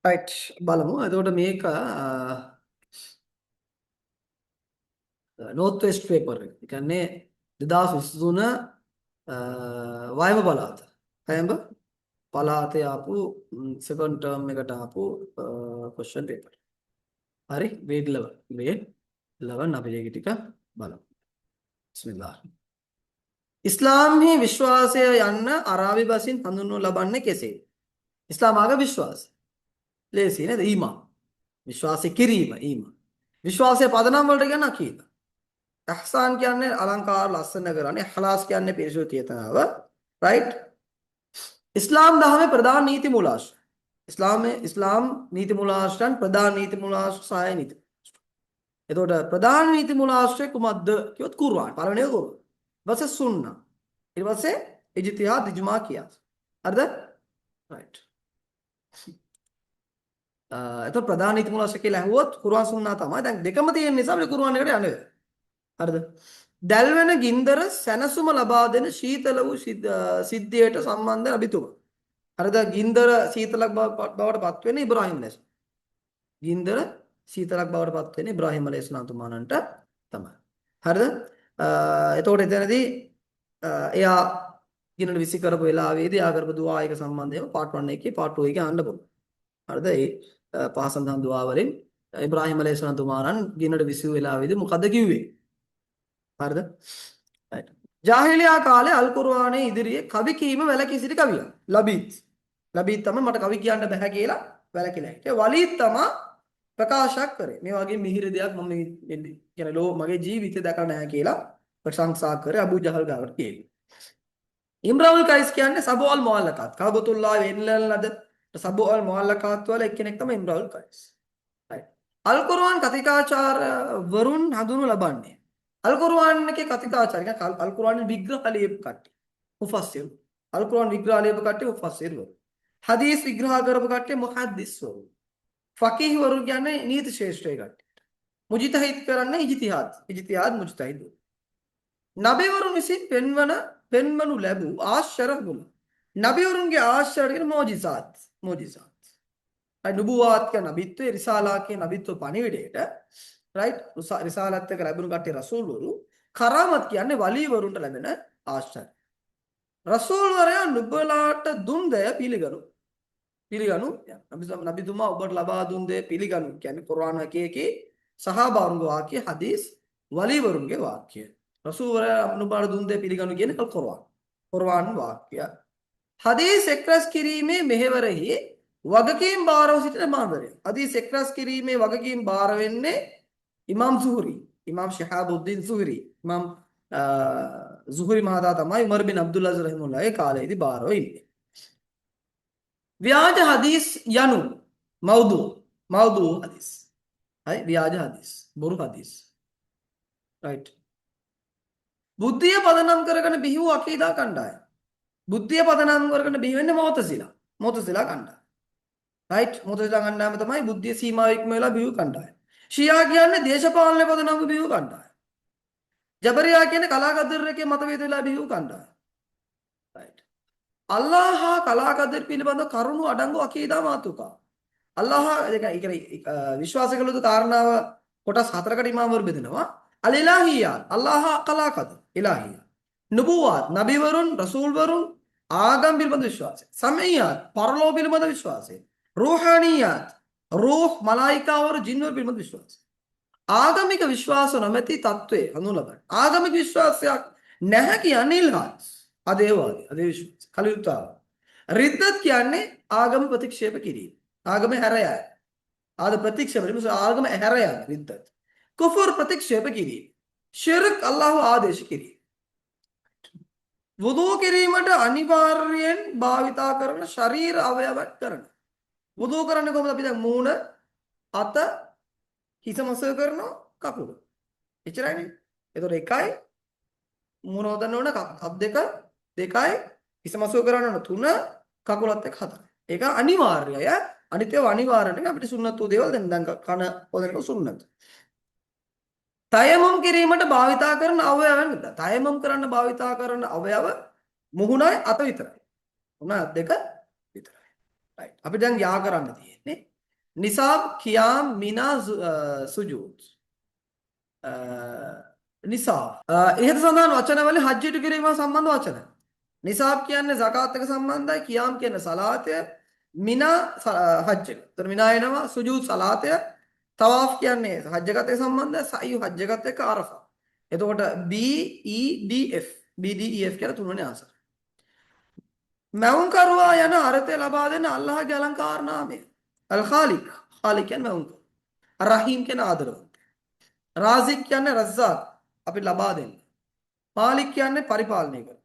Right, බලමු. එතකොට මේක නෝත් වෙස්ට් පේපර් එක. ඒ කියන්නේ 2023 වයඹ පළාත. වයඹ පළාතේ ආපු සෙකන්ඩ් ටර්ම් එකට ආපු ක්වෙස්චන් පේපර්. හරි, ග්‍රේඩ් 11. ග්‍රේඩ් 11 අපි ඒක ටික බලමු. බිස්මිල්ලාහ්. ඉස්ලාම්හි විශ්වාසය යන්න අරාබි බසින් හඳුන්වනු ලබන්නේ කෙසේ? ඉස්ලාම් ආගම විශ්වාසය. ලේසි නේද? ඊමාන්. විශ්වාසය කිරීම ඊමාන්. විශ්වාසය පදනම් වලට කියන්නේ අකීදා. අහ්සාන් කියන්නේ අලංකාර ලස්සන කරන්නේ. ඉඛලාස් කියන්නේ පිරිසුදු චේතනාව. රයිට්? ඉස්ලාම් දහමේ ප්‍රධාන නීති මූලාශ්‍ර. ඉස්ලාමයේ ඉස්ලාම් නීති මූලාශ්‍රයන් ප්‍රධාන නීති මූලාශ්‍ර සහාය නීති. එතකොට ප්‍රධාන නීති මූලාශ්‍රය කුමක්ද කිව්වොත් කුර්ආන්. පළවෙනි එක කුර්ආන්. ඊට පස්සේ සුන්නා. ඊට පස්සේ ඉජ්තිහාද්, ඉජ්මා, කියාස්. හරිද? රයිට්. එතකොට ප්‍රධාන නීති මූලාශ්‍ර කියලා ඇහුවොත් කුර්ආන් සුන්නා තමයි. දැන් දෙකම තියෙන නිසා අපිට කුර්ආන් එකට යන්න වෙනවා. හරිද? දැල්වෙන ගින්දර සැනසුම ලබා දෙන ශීතල වූ සිද්ධියට සම්බන්ධ නබිතුමා. හරිද? ගින්දර සීතලක් බවට පත් වෙන්නේ ඉබ්‍රාහීම් අලයිහිස්සලාම්. ගින්දර සීතලක් බවට පත් වෙන්නේ ඉබ්‍රාහීම් අලයිහිස්සලාම් තුමාණන්ට තමයි. හරිද? එතකොට එතනදී එයා ගින්නට විසි කරපු වෙලාවේදී එයා කරපු දුආ එක සම්බන්ධව පාර්ට් 1 එකේ පාර්ට් 2 එකේ අහන්න පුළුවන්. හරිද? ඒ පහ සඳහන් දුආ වලින් ඉබ්‍රාහීම් අලයිහිස්සලාම් තුමාණන් ගින්නට විසි වූ වෙලාවේදී මොකද කිව්වේ? හරිද? රයිට්. ජාහිලියා කාලේ අල් කුර්ආනයේ ඉදිරියේ කවි කීම වැළකී සිටි කවියා. ලබීත්. ලබීත් තමයි මට කවි කියන්න බැහැ කියලා වැළකීලා හිටියේ. වලීත් තමයි ප්‍රකාශ කරේ. මේ වගේ මිහිරි දෙයක් මම මේ කියන්නේ ලෝ මගේ ජීවිතේ දැකලා නැහැ කියලා ප්‍රශංසා කරේ අබූ ජහල් ගාවට කියලා. ඉම්රාඋල් කයිස් කියන්නේ සබෝල් මුඅල්ලකාත්. කබතුල්ලාහ් වෙන්නලන ලද සබෝල් මුඅල්ලකාත් වල එක්කෙනෙක් තමයි ඉම්රාඋල් කයිස්. රයිට්. අල් කුර්ආන් කතිකාචාර වරුන් හඳුනු ලබන්නේ. අල් කුර්ආන් එකේ කතිකාචාර කියන්නේ අල් කුර්ආන් විග්‍රහ ලියපු කට්ටිය. මුෆස්සිර්. අල් කුර්ආන් විග්‍රහ ලියපු කට්ටිය මුෆස්සිර් වරු. හදීස් විග්‍රහ කරපු කට්ටිය මුහද්දිස් වරු. ෆකීහ් වරු කියන්නේ නීති ශාස්ත්‍රයේ කට්ටියට. මුජ්තහිද් කරන්නේ ඉජ්තිහාද්. ඉජ්තිහාද් මුජ්තහිද්. නබිවරුන් විසින් පෙන්වනු ලැබූ ආශ්චර්ය ගුණ. නබිවරුන්ගේ ආශ්චර්ය කියන මොජිසාත්. මොජිසාත්. හරි, නුබුවාත් කියන නබිත්වයේ, රිසාලා කියන නබිත්ව පණිවිඩයට, රයිට්, රිසාලත් එක ලැබුණු කට්ටිය රසූල්වරු. කරාමත් කියන්නේ වලීවරුන්ට ලැබෙන ආශ්චර්ය. රසූල්වරයා නුඹලාට දුන් දය පිළිගනු. පිළිගනු. නබිතුමා ඔබට ලබා දුන් දය පිළිගනු කියන්නේ කුර්ආන් එකේ සහාබාරුන්ගේ වාක්‍ය, හදීස්, වලීවරුන්ගේ වාක්‍ය. රසූල්වරයා නුඹලාට දුන් දය පිළිගනු කියන්නේ අල් කුර්ආන්. කුර්ආන් වාක්‍ය. හදීස් එක්රැස් කිරීමේ මෙහෙවරෙහි වගකීම් භාරව සිටින ඉමාම්වරයා. හදීස් එක්රැස් කිරීමේ වගකීම් භාර වෙන්නේ ඉමාම් සුහුරි, ඉමාම් ශිහාබුද්දීන් සුහුරි. ඉමාම් සුහුරි මහතා තමයි උමර් බින් අබ්දුල් අසීස් රහිමහුල්ලාහගේ කාලයේදී භාරව ඉන්නේ. ව්‍යාජ හදීස් යනු මව්දු, මව්දු හදීස්. හරි, ව්‍යාජ හදීස්, බොරු හදීස්. රයිට්. බුද්ධිය පදනම් කරගෙන බිහි වූ අකීදා කණ්ඩායම. බුද්ධිය පදනම් කරගෙන බිහි වෙන්නේ මුඅතසිලා. මුඅතසිලා කණ්ඩායම. රයිට්, මුඅතසිලා කණ්ඩායම තමයි බුද්ධිය සීමාව ඉක්ම වෙලා බිහි වූ කණ්ඩායම. ෂියා කියන්නේ දේශපාලන පදනම්ව බිහි වූ කණ්ඩායම. ජබරියා කියන්නේ කලා කදර් එකේ මතභේද වෙලා බිහි වූ කණ්ඩායම. රයිට්. අල්ලාහ් හා කලා කදර් පිළිබඳ කරුණු අඩංගු අකීදා මාතෘකා. අල්ලාහ් ඒ කියන්නේ විශ්වාස කළ යුතු කාරණාව කොටස් හතරකට ඉමාම්වරු බෙදෙනවා. අල් ඉලාහියාත්, අල්ලාහ් හා කලා කදර්, ඉලාහියාත්. නුබුවාත්, නබිවරුන්, රසූල්වරුන්, ආගම් පිළිබඳ විශ්වාසය. සමයියාත්, පරලෝක පිළිබඳ විශ්වාසය. රූහානියාත්, රූහ්, මලායිකාවරු, ජින්වරු පිළිබඳ විශ්වාසය. ආගමික විශ්වාස නොමැති තත්ත්වය හඳුන්වලා ගන්න. ආගමික විශ්වාසයක් නැහැ කියන්නේ ඉල්හාද්. අදේවාදී, අදේ විශ්වාස. කලියුත්තාව. රිද්දත් කියන්නේ ආගම ප්‍රතික්ෂේප කිරීම. ආගම හැර යාම. ආද ප්‍රතික්ෂේප කිරීම ආගම හැර යාම රිද්දත්. කුෆර් ප්‍රතික්ෂේප කිරීම. ශිර්ක් අල්ලාහ් ආදේශ කිරීම. වුදූ කිරීමට අනිවාර්යයෙන් භාවිතා කරන ශරීර අවයවයක් කරන. වුදූ කරන්නේ කොහොමද? අපි දැන් මූණ, අත, හිස මසව කරනවා, කකුල. එච්චරයිනේ. එතකොට එකයි මූණ හොදන්න ඕන, අත් දෙක දෙකයි, හිස මසව කරන්න ඕන තුන, කකුලත් එක්ක හතරයි. ඒක අනිවාර්යයි ඈ. අනිත් ඒවා අනිවාර්ය නෙමෙයි, අපිට සුන්නත් වූ දේවල්. දැන් දැන් කන හොදන එක සුන්නත්. තයමුම් කිරීමට භාවිතා කරන අවයවයන් විතරයි. තයමුම් කරන්න භාවිතා කරන අවයව මුහුණයි අත විතරයි. මුහුණ අත් දෙක විතරයි. රයිට්. අපි දැන් යා කරන්න තියෙන්නේ නිසාබ්, කියාම්, මිනා, සුජූද්. නිසාබ්. ඉහත සඳහන් වචන වලින් හජ් ඉටු කිරීම හා සම්බන්ධ වචන. නිසාබ් කියන්නේ සකාත් එක සම්බන්ධයි, කියාම් කියන්නේ සලාතය, මිනා හජ් එක. එතකොට මිනා එනවා, සුජූද් සලාතය, තවාෆ් කියන්නේ හජ් එකත් එක්ක සම්බන්ධයි, සයියු හජ් එකත් එක්ක අරෆා. එතකොට B E D F, B D E F කියලා තුන්වෙනි ආන්සර්. මැවුම්කරුවා යන අර්ථය ලබා දෙන අල්ලාහගේ අලංකාර නාමය. අල් ખાලික්. ખાලික් කියන්නේ මැවුම්කරු. අර රහීම් කියන්නේ ආදරවන්ත. රාසික් කියන්නේ රස්සාක්, අපි ලබා දෙන්න. මාලික් කියන්නේ පරිපාලනය කරන.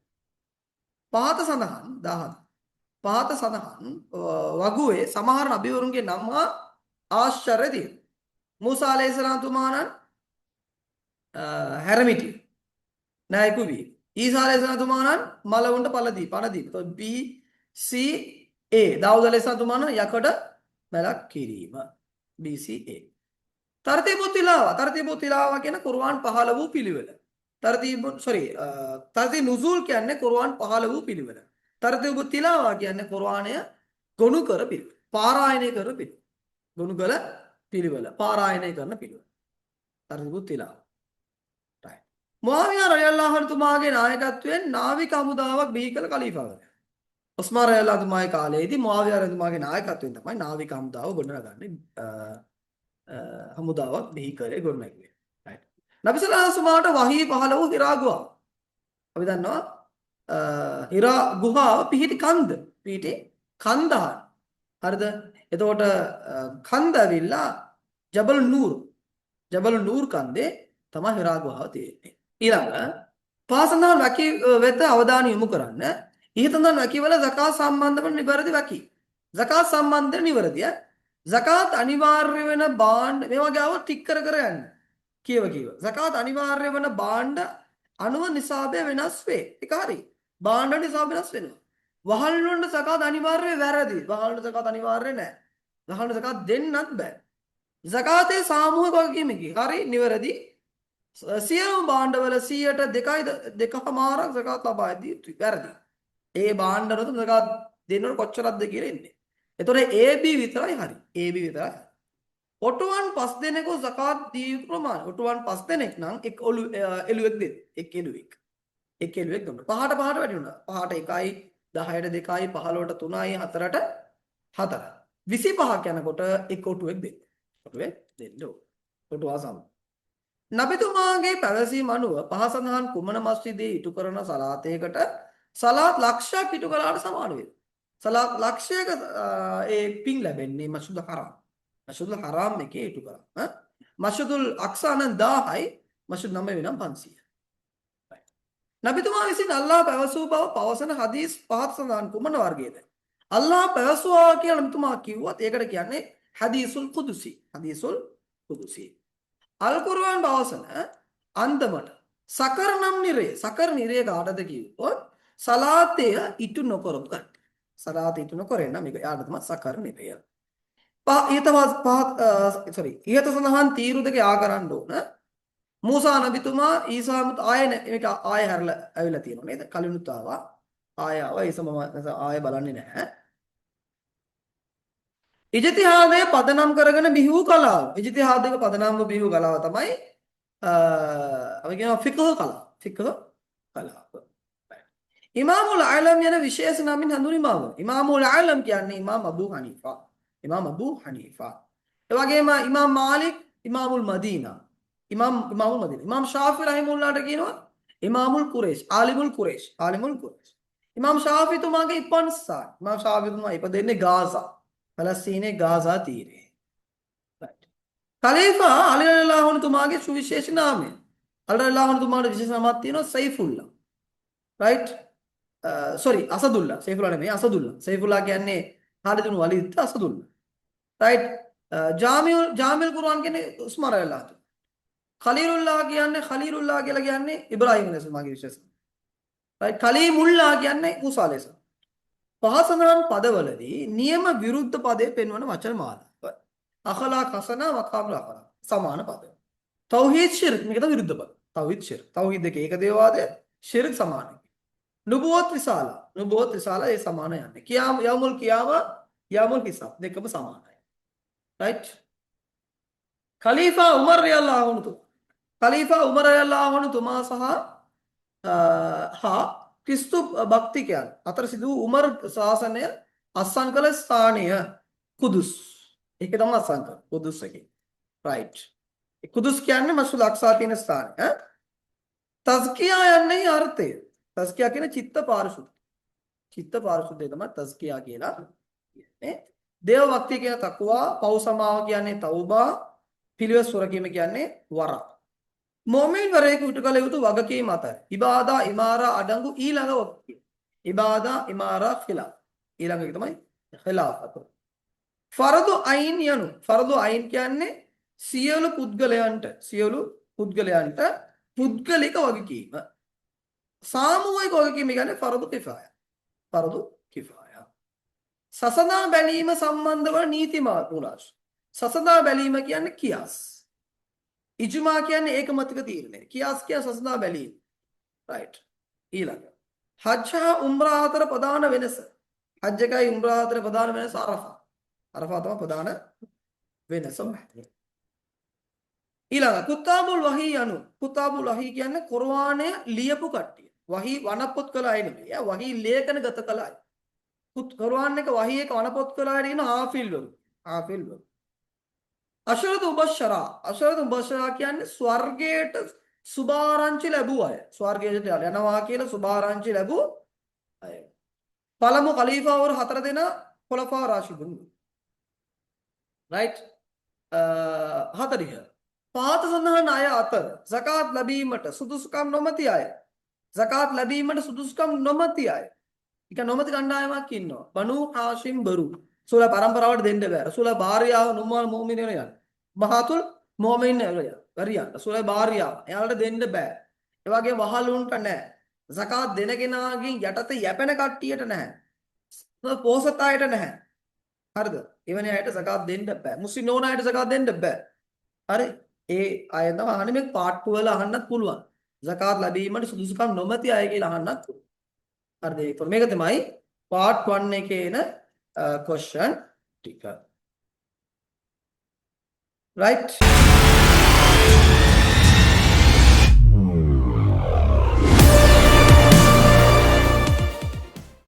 පහත සඳහන් 17. පහත සඳහන් වගුවේ සමහර නබිවරුන්ගේ නම් හා ආශ්චර්ය තියෙනවා. මූසා අලයිහිස්සලාම් තුමාණන් හැරමිටිය නායකු වී. ඊසා අලයිහිස්සලාම් තුමාණන් මලවුන්ට පළ දී පණ දී. එතකොට B C A. දාවූද් අලයිහිස්සලාම් තුමාණන් යකඩ මැලක් කිරීම. B C A. තර්තීබු තිලාවා. තර්තීබු තිලාවා කියන කුර්ආන් පහළ වූ පිළිවෙල. තර්තීබු සෝරි තර්තීබ් නුසූල් කියන්නේ කුර්ආන් පහළ වූ පිළිවෙල. තර්තීබු තිලාවා කියන්නේ කුර්ආනය ගොනු කර පිළිවෙල. පාරායනය කර පිළිවෙල. ගොනු කළ පිළිවෙල. පාරායනය කරන පිළිවෙල. තර්තීබු තිලාවා. Right. මුආවියා රලියල්ලාහු අන්හු තුමාගේ නායකත්වයෙන් නාවික හමුදාවක් බිහි කළ ඛලීෆාවරයා. උස්මාන් රලියල්ලාහු තුමාගේ කාලයේදී මුආවියා රජතුමාගේ නායකත්වයෙන් තමයි නාවික හමුදාව ගොඩනගන්නේ, හමුදාවක් බිහි කරේ, ගොඩනැගුවේ. Right. නබි සල්ලල්ලාහු අලයිහි වසල්ලමට වහී පහළ වූ හිරා ගුහාව. අපි දන්නවා හිරා ගුහාව පිහිටි කන්ද. පිහිටි කන්දහන්. හරිද? එතකොට කන්ද ඇවිල්ලා ජබල් නූර්. ජබල් නූර් කන්දේ තමයි හිරා ගුහාව තියෙන්නේ. ඊළඟ පාසඳහන් වැකි වෙත අවධානය යොමු කරන්න. ඉහත සඳහන් වැකිවල සකාත් සම්බන්ධ වන නිවැරදි වැකි. සකාත් සම්බන්ධ නිවැරදි ඈ. සකාත් අනිවාර්ය වෙන භාණ්ඩ මේ වගේ ආවොත් ටික් කර කර යන්න. කියව කියව. සකාත් අනිවාර්ය වෙන භාණ්ඩ අනුව නිසාබය වෙනස් වේ. ඒක හරි. භාණ්ඩ නිසාබ වෙනස් වෙනවා. වහල් වලට සකාත් අනිවාර්ය වැරදි. වහල් වලට සකාත් අනිවාර්ය නෑ. වහල් වලට සකාත් දෙන්නත් බෑ. සකාතේ සාමූහික වගකීමකි. හරි, නිවැරදි. සියලුම භාණ්ඩවල 100ට 2යි 2.5ක් සකාත් ලබා දිය යුතුයි. වැරදි. ඒ භාණ්ඩ වල සකාත් දෙන්නකොට කොච්චරක්ද කියලා එන්නේ. එතකොට AB විතරයි හරි. AB විතරයි හරි. ඔටුවන් 5 දෙනෙකු සකාත් දිය යුතු ප්‍රමාණය. ඔටුවන් 5 දෙනෙක් නම් එක් ඔලු එළුවෙක් දෙන්න. එක් එළුවෙක්. එක් එළුවෙක් දුන්නා. පහට පහට වැඩි වුණා. පහට 1යි, 10ට 2යි, 15ට 3යි, 4ට 4යි. 25ක් යනකොට එක් ඔටුවෙක් දෙන්න. ඔටුවෙක් දෙන්න ඕන. ඔටුවා සම. නබිතුමාගේ පැවසීම අනුව පහ සඳහන් කුමන මස්ජිදයේ ඉටු කරන සලාතයකට සලාත් ලක්ෂයක් ඉටු කළාට සමාන වේ. සලාත් ලක්ෂයක ඒ පින් ලැබෙන්නේ මස්ජිදුල් හරාම්. මස්ජිදුල් හරාම් එකේ ඉටු කරා. මස්ජිදුල් අක්සා නම් 1000යි, මස්ජිද් නබවි නම් 500යි. නබිතුමා විසින් අල්ලාහ් පැවසූ බව පවසන හදීස් පහත් සඳහන් කුමන වර්ගයේද? අල්ලාහ් පැවසුවා කියලා නබිතුමා කිව්වොත් ඒකට කියන්නේ හදීසුල් කුදුසි. හදීසුල් කුදුසි. අල් කුර්ආන් පවසන අන්දමට සකර් නම් නිරය, සකර් නිරය කාටද කිව්වොත් සලාතය ඉටු නොකරපු කට්ටිය. සලාත ඉටු නොකරේ නම් මේක යාට තමයි සකර් නිරය. පහ ඉහත පහත් සෝරි ඉහත සඳහන් තීරු දෙක යා කරන්න ඕන. මූසා නබිතුමා ඊසා ආය මේක ආය හැරලා ඇවිල්ලා තියෙනවා නේද? කලිනුත් ආවා. ආය ආවා. ඊසා මම ආය බලන්නේ නැහැ. ඉජ්තිහාදය පදනම් කරගෙන බිහි වූ කලාව. ඉජ්තිහාදයක පදනම්ව බිහි වූ කලාව තමයි අපි කියනවා ෆික්හ් කලාව. ෆික්හ් කලාව. ඉමාමුල් අලම් යන විශේෂ නමින් හඳුන්වන ඉමාම. ඉමාමුල් අලම් කියන්නේ ඉමාම් අබූ හනීෆා. ඉමාම් අබූ හනීෆා. ඒ වගේම ඉමාම් මාලික් ඉමාමුල් මදීනා. ඉමාමුල් මදීනා. ඉමාම් ශාෆි රහිමුල්ලාට කියනවා ඉමාමුල් කුරේෂ්, ආලිමුල් කුරේෂ්, ආලිමුල් කුරේෂ්. ඉමාම් ශාෆිතුමාගේ ඉපන් ස්ථාන. ඉමාම් ශාෆිතුමා ඉපදෙන්නේ ගාසා. පලස්තීනයේ ගාසා තීරයේ. Right. ඛලීෆා අලි රලියල්ලාහු අන්හු තුමාගේ සුවිශේෂ නාමය. අලි රලියල්ලාහු අන්හු තුමාට විශේෂ නමක් තියෙනවා සයිෆුල්ලා. Right? Sorry, අසදුල්ලා. සයිෆුල්ලා නෙමෙයි, අසදුල්ලා. සයිෆුල්ලා කියන්නේ ખાලිද් ඉබ්නු වලීද්, අසදුල්ලා. රයිට්? ජාමිඋල් ජාමිල් කුර්ආන් කියන්නේ උස්මාන් රලියල්ලාහු අන්හු. ඛලීලුල්ලාහ කියන්නේ, ඛලීලුල්ලාහ කියලා කියන්නේ ඉබ්‍රාහීම් අලයිහිස්සලාම්ගේ විශේෂ. රයිට්? කලීමුල්ලාහ කියන්නේ මූසා අලයිහිස්සලාම්. පහ සඳහන් පදවලදී නියම විරුද්ධ පදයේ පෙන්වන වචන මාලාව. අඛලාක් හසනා, මකාමුල් අඛලාක් සමාන පද. තෞහීද් ශිර්ක් මේක තමයි විරුද්ධ පද. තෞහීද් ශිර්ක්. තෞහීද් දෙක ඒක දේවාදය, ශිර්ක් සමානයි. නුබුවත් රිසාලා. නුබුවත් රිසාලා ඒ සමාන යන්නේ. කියාම යෞමුල් කියාම, යෞමුල් හිසාබ් දෙකම සමානයි. රයිට්. ඛලීෆා උමර් රලියල්ලාහු අන්හු, ඛලීෆා උමර් රලියල්ලාහු අන්හු තුමා සහ හා ක්‍රිස්තු භක්තිකයන් අතර සිදු වූ උමර් ශාසනය අත්සන් කළ ස්ථානය කුදුස්. ඒක තමයි අත්සන් කළ කුදුස් එකේ. රයිට්. කුදුස් කියන්නේ මස්ජිදුල් අක්සා තියෙන ස්ථානය. ඈ, තස්කියා යන්නේ අර්ථය. තස්කියා කියන්නේ චිත්ත පාරිශුද්ධ. චිත්ත පාරිශුද්ධය තමයි තස්කියා කියලා කියන්නේ. දේව භක්තිය කියන තක්වා, පව් සමාව කියන්නේ තෞබා, පිළිවෙත් සුරකීම කියන්නේ වරා. මොමින් වරයෙකු ඉටු කළ යුතු වගකීම් අතර ඉබාදා, ඉමාරා අඩංගු ඊළඟ වගකීම. ඉබාදා, ඉමාරා, ඛිලාෆ්. ඊළඟ එක තමයි ඛිලාෆත. ෆරදු අයින් යනු, ෆරදු අයින් කියන්නේ සියලු පුද්ගලයන්ට, සියලු පුද්ගලයන්ට පුද්ගලික වගකීම. සාමූහික වගකීම කියන්නේ ෆරදු කිෆාය. ෆරදු කිෆාය. සසඳා බැලීම සම්බන්ධ වන නීති මූලාශ්‍ර. සසඳා බැලීම කියන්නේ කියාස්. ඉජ්මා කියන්නේ ඒකමතික තීරණය. කියාස් කියන්නේ සසඳා බැලීම. රයිට්. ඊළඟ. හජ් හා උම්රා අතර ප්‍රධාන වෙනස. හජ් එකයි උම්රා අතර ප්‍රධාන වෙනස අරෆා. අරෆා තමයි ප්‍රධාන වෙනස. ඊළඟ, කුත්තාබුල් වහී යනු, කුත්තාබුල් වහී කියන්නේ කුර්ආනය ලියපු කට්ටිය. වහී වනපොත් කළ අය නෙමෙයි. ඈ, වහී ලේඛන ගත කළ අය. කුර්ආන් එක වහී එක වනපොත් කළ අය කියන ආෆිල්වරු. ආෆිල්වරු. අශරතු මුබෂ්ෂරා. අශරතු මුබෂ්ෂරා කියන්නේ ස්වර්ගයට සුභාරංචි ලැබුව අය. ස්වර්ගයට යනවා කියලා සුභාරංචි ලැබුව අය. පළමු ඛලීෆාවරු හතර දෙනා ඛුලෆා රාෂිදුන්. රයිට්. 40. පහත සඳහන් අය අතර සකාත් ලැබීමට සුදුසුකම් නොමැති අය. සකාත් ලැබීමට සුදුසුකම් නොමැති අය. එක නොමැති කණ්ඩායමක් ඉන්නවා. බනු හාෂිම් බරු. රසූලා පරම්පරාවට දෙන්න බෑ. රසූලා භාර්යාව උම්මුල් මුමිනීන් යන. උම්මහාතුල් මුමිනීන් වරියන්. රසූලා භාර්යාව. එයාලට දෙන්න බෑ. ඒ වගේම වහලුන්ට නෑ. සකාත් දෙන කෙනාගෙන් යටතේ යැපෙන කට්ටියට නැහැ. පෝසත් අයට නැහැ. හරිද? එවැනි අයට සකාත් දෙන්න බෑ. මුස්ලිම් නොවන අයට සකාත් දෙන්න බෑ. හරි? ඒ අය තමයි අහන්නේ. මේ පාර්ට් 2 වල අහන්නත් පුළුවන්. සකාත් ලැබීමට සුදුසුකම් නොමැති අය කියලා අහන්නත් පුළුවන්. හරිද? ඒක මේක තමයි පාර්ට් 1 එකේ එන ක්වෙස්චන් ටික. Right?